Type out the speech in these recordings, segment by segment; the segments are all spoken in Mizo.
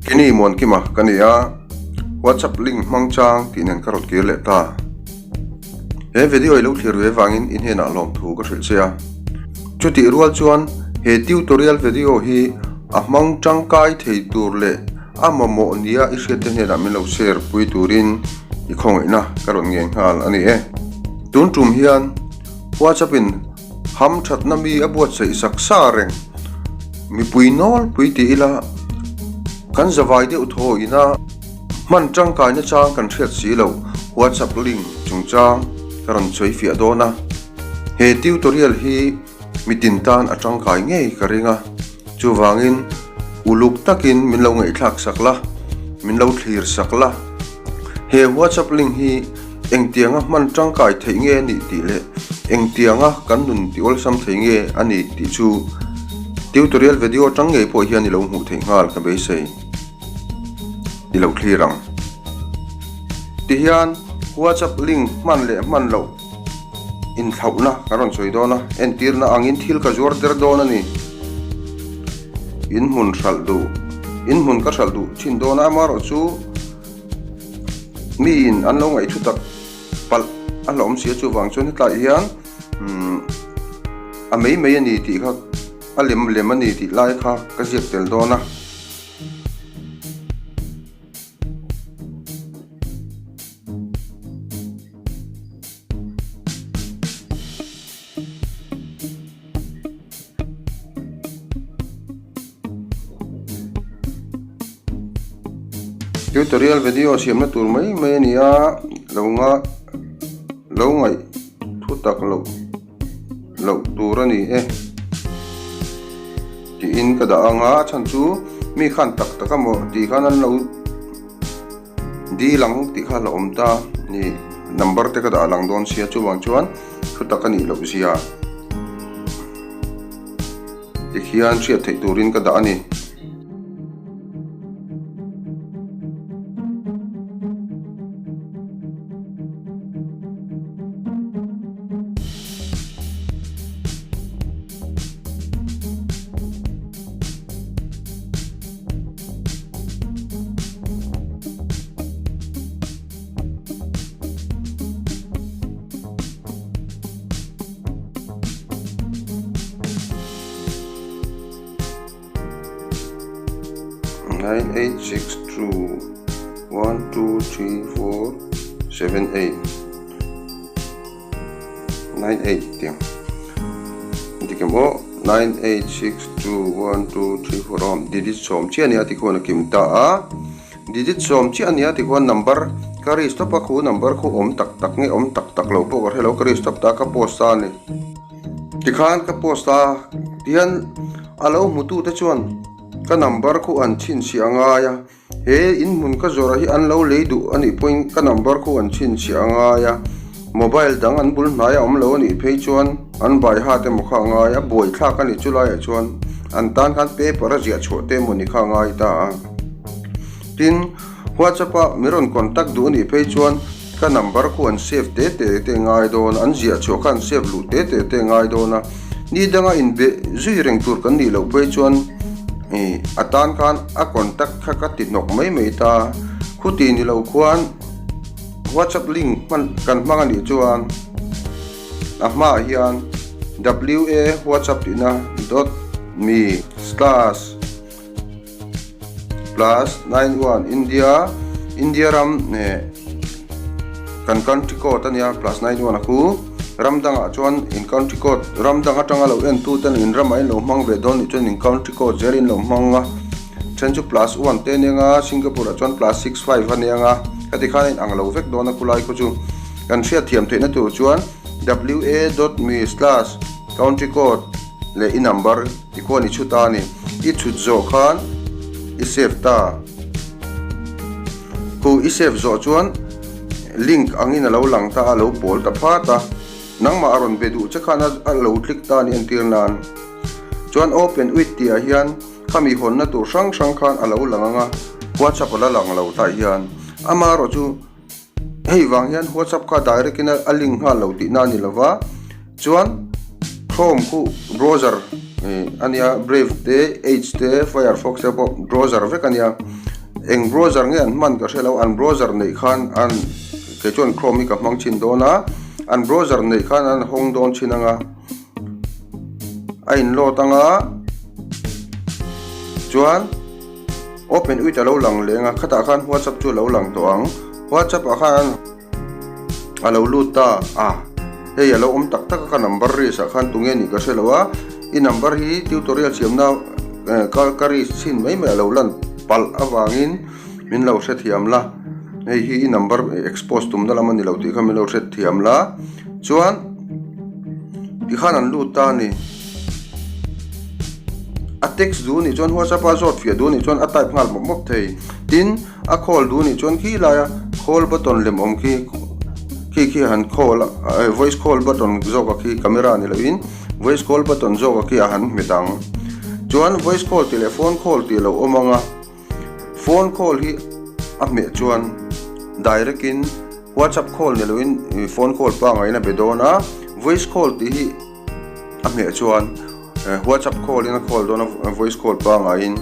Kini Muankima ka ni a, WhatsApp link hmang chang tih nen ka rawn kir leh ta. He video i lo thlir ve vangin i hnenah lawmthu ka hrilh che a. Chutih rual chuan he tutorial video hi a hmang tangkai thei tur leh a mamawh nia i hriatte hnenah min lo share pui turin i khawngaihna ka rawn ngen nghal a ni e. Tun tum hian WhatsApp in Ham thatna mi a buatsaih sak sa reng. Mipui nawlpui ti ila kan zavai deuh thaw ina hman tangkaina chang kan hriat si lo WhatsApp link chungchang ka rawn sawi fiah dawn a. He tutorial hi mitin tan a tangkai ngei ka ring a, chuvangin uluk takin min lo ngaihthlak sak la, min lo thlir sak la. He WhatsApp link hi engtianga hman tangkai theih nge a nih tih leh engtianga kan nun ti awlsam thei nge a nih tih chu tutorial video atang ngei pawh hian i lo hmuh theih nghal ka beisei i lo thlir ang. Tihian WhatsApp link hman leh hman loh inthlauhna kan rawn sawi dawn a, entirna angin thil ka zuar der dawn a ni. In hmun hralh duh, in hmun ka hralh duh thin dawn a, amaherawh chu miin an lo ngaih thu tak palh a hlauhawm si a, chuvang chuan hetlaiah hian umm a mai mai a ni tih kha a lem lem a ni tih lai kha ka ziak tel dawn a. Tutorial video siamna tur mai mai a ni a, lo nga lo ngaih thu tak loh loh tur a ni e tiin ka dah ang a, a chhan chu mi khan tak tak a maw tih khan an lo. Dil ang tih kha a la awm ta ni number te ka dah lang dawn sia chuvang chuan thu tak a nih loh zia tikhian hriat theih turin ka dah a ni. Nine eight six two one two three four seven eight nine eight tiang dik em aw nine eight six two one two three four awm digit sawm chiah ania tikhuan a kim ta a digit sawm chiah ania tikhuan number ka ri stop a khu number khu awm tak tak nge awm tak tak lo pawh ka hrelo ka ri stop ta ka post ta a ni tikhan ka post ta tihian a lo hmu tu te chuan ka number khu an chhinchhiah a ngai a. He in hmun ka zawrh hi an lo lei duh a nih pawhin ka number khu an chhinchhiah a ngai a, mobile dang an bul hnai a awm lo a nih phei chuan an bai hat emaw kha a ngai a, buaithlak a nih chu laiah chuan an tan khan paper a ziah chhuah te emaw ni kha a ngai ta a. Tin, WhatsApp a mi rawn contact duh a nih phei chuan ka number khu an save te te te ngai dawn a, an ziah chhuah kha an save luh te te te ngai dawn a, ni danga inbe zui reng tur kan nih loh phei chuan ih a tan khan a contact kha ka ti hnawk mai mai ta, khuti ni lo khuan WhatsApp link hman kan hmang a nih chuan a hmaah hian wa whatsapp tihna dot me slash. Plus 91 India India ram eh kan country code a nia plus 91 a khu ram dangah chuan in country code ram dang atanga lo en tu ten in ramah in lo hmang ve dawn nih chuan in country code zel in lo hmang a then chu plus one te ania nga Singapore ah chuan plus 65 a nia nga heti khan a in ang lo vek dawn a khulai khu chu kan hriat thiam theihna tur chuan wa dot me slash country code leh i number. Tikhuan i chhut a ni. I chhut zawh khan i save ta. Khu i save zawh chuan link angin a lo lang ta a, a lo pawl ta phat a. Nangmah a rawn be duh che khan a lo click ta a ni entir nan. Chuan open with tih ah hian khami hawnna tur hrang hrang khan a lo lang ang a, WhatsApp a la lang lo tah hian. Amaherawh chu hei vang hian WhatsApp kha direct in a link nghal lo tihna a ni lova, chuan Chrome khu browser ih a nia Brave te Edge te Firefox te pawh browser vek a nia. Eng browser nge an hman ka hre lo, an browser neih khan an kei chuan Chrome hi ka hmang thin dawn a, an browser neih khan an hawng dawn thin ang a, a in load ang a, chuan open with a lo lang leng a, khatah khan WhatsApp chu a lo lang tawh ang, WhatsApp ah khan an a lo lut ta a, hei a lo awm tak tak a ka number risk ah khan tunge nih ka hre lo a, i number hi tutorial siamna ka ka risk chhin mai mai a lo lan palh avangin min lo hrethiam la, hei hi i number expose tumna lam a ni lo tih kha min lo hrethiam la, chuan tikhan an lut ta a ni. A text duh nih chuan WhatsApp a zawt fiah duh nih chuan a type nghal mawp mawp thei, tin a call duh nih chuan khi laia call button lem awm khi khi khi han call a voice call button zawk a khi camera ni loin voice call button zawk a khi a han hmet ang chuan voice call tih leh phone call tih a lo awm ang a phone call hi a hmeh chuan direct in WhatsApp call ni loin phone call pangngai in a be dawn a voice call tih hi. A hmeh chuan whatsapp call in a call dawn a voice call pangaiin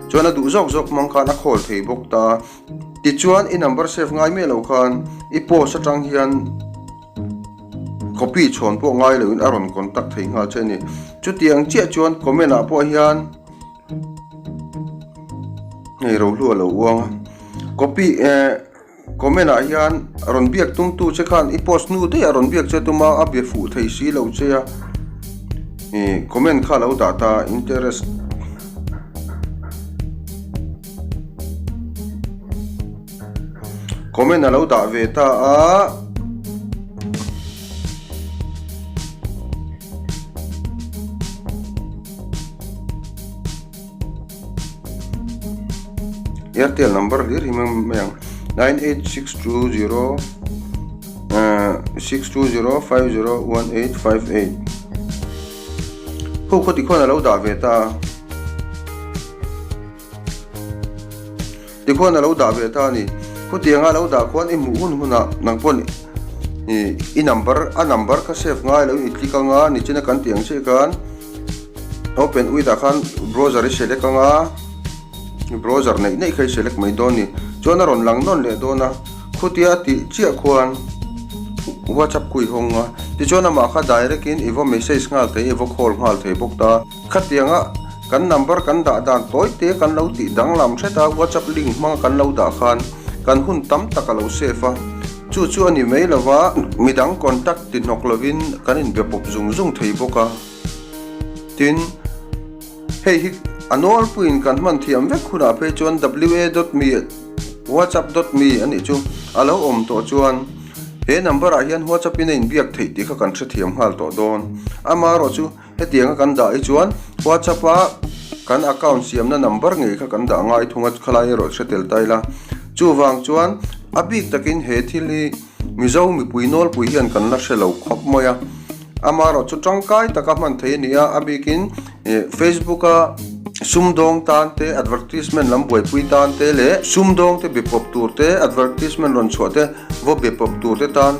chuan a duh zawk zawk hmang khan a call thei bawk ta tichuan i number save ngai miah lo khan i post atang hian copy chhawn pawh ngai loin a rawn contact thei nghal che a ni chutiang chiah chuan comment ah pawh hian hei rohlu a lo uang a copy eh. Comment ah hian rawn biak tum tu che khan i post hnu daih a rawn biak che tum a, a bia fuh thei si lo che a, ih comment kha lo dah ta interest. Comment a lo dah ve ta a. Airtel number hlir hi mai ang 98620 620501858 Ho khaw tikhuan a lo dah ve ta a tikhuan a lo dah ve ta a ni khutianga a lo dah khuan i hmuh hun hunah nang pawh i number a number kha save ngai lo i click anga nichina kan tih ang chiah khan. Open with ah khan browser i select anga browser neih neih kha i select mai dawn ni chuan a rawn lang nawn leh dawn a khutia tih chiah khuan whatsapp khu i hawng a tichuan amah kha direct in i va message nghal thei i va call nghal thei bawk ta khatianga kan number kan dah dan tawi te kan lo tih danglam hret a whatsapp link hmanga kan lo dah khan kan hun tam tak a lo save a chu chu a ni mai lova midang contact ti hnawk lovin kan inbe pawp zung zung thei bawk a. Tin, hei hi a nawlpuiin kan hman thiam vek hunah phei chuan wa dot me, whatsapp dot me a nih chu a lo awm tawh chuan he number ah hian whatsapp in a inbiak theih tih kha kan hrethiam nghal tawh dawn. Amaherawh chu hetianga kan dah hi chuan whatsapp a kan account siamna number ngei kha kan dah ngai thung a, khalai erawh hre tel ta ila. Chuvang chuan a bik takin he thil hi Mizo mipui nawlpui hian kan la hre lo khawp mai a. Amaherawh chu tangkai taka hman thei a ni a, a bikin Facebook a sumdawng tan te, advertisement lam buaipui tan te leh sumdawng te be pawp tur te, advertisement rawn chhuah te vaw be pawp tur te tan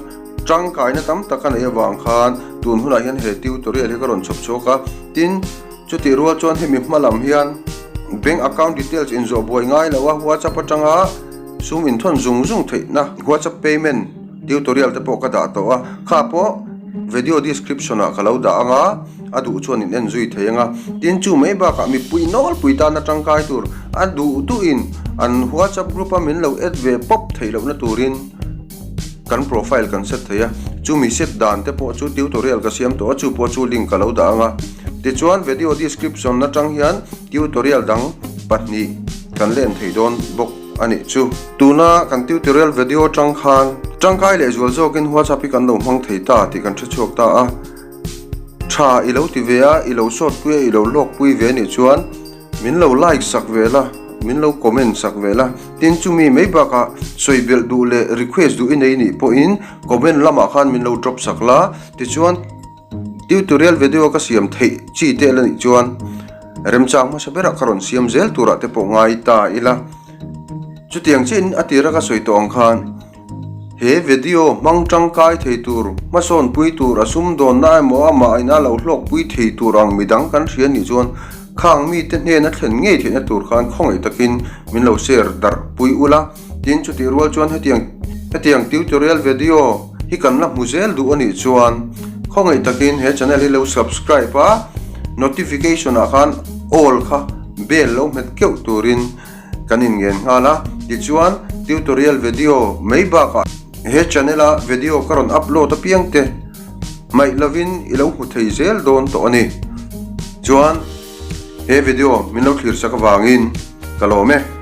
tangkaina tam tak a neih avang khan tun hunah hian he tutorial hi ka rawn chhawp chhuak a. Tin, chutih rual chuan hemi hma lam hian bank account details inzawh buai ngai lo a, WhatsApp atanga sum inthawn zung zung theihna WhatsApp payment tutorial te pawh ka dah tawh a, kha pawh video description ah ka lo dah ang a, a duh chuan in en zui thei ang a, tin chu mai bakah mipui nawlpui tana tangkai tur a duh duhin an WhatsApp group a min lo add ve pawp theih lohna turin kan profile kan set thei a, chumi set dan te pawh chu tutorial ka siam tawh a, chu pawh chu link ka lo dah ang a, tichuan video description atang hian tutorial dang pahnih kan len thei dawn bawk a nih chu. Tuna kan tutorial video atang khan tangkai leh zual zawkin WhatsApp hi kan lo hmang thei ta tih kan hre chhuak ta a. Tha i lo ti ve a, i lo sawt pui a, i lo hlawk pui ve nih chuan min lo like sak ve la, min lo comment sak ve la. Tin chumi mai bakah sawi belh duh leh request duh i nei nih pawhin comment lamah khan min lo drop sak la. Tichuan. Tutorial video ka siam theih chi te la nih chuan remchang hmasa berah ka rawn siam zel turah te pawh ngai ta ila. Chutiang chiahin a tira ka sawi tawh ang khan he video hmang tangkai thei tur, hmasawn pui tur, a sumdawnna emaw amah ina lo hlawk pui thei tur ang midang kan hria nih chuan khang mite hnena thlen ngei theihna tur khan khawngaih takin min lo share darh. pui ula, tin chutih rual chuan hetiang hetiang tutorial video hi kan la hmu zel duh a nih chuan khawngaih takin he channel hi lo subscribe a, notification ah khan all kha bell lo hmet keuh turin kan inngen nghal a, tichuan tutorial video mai bakah he channel a video ka rawn upload apiang te hmaih lovin i lo hmu thei zel dawn tawh a ni. Chuan he video min lo thlir sak avangin ka lawm e.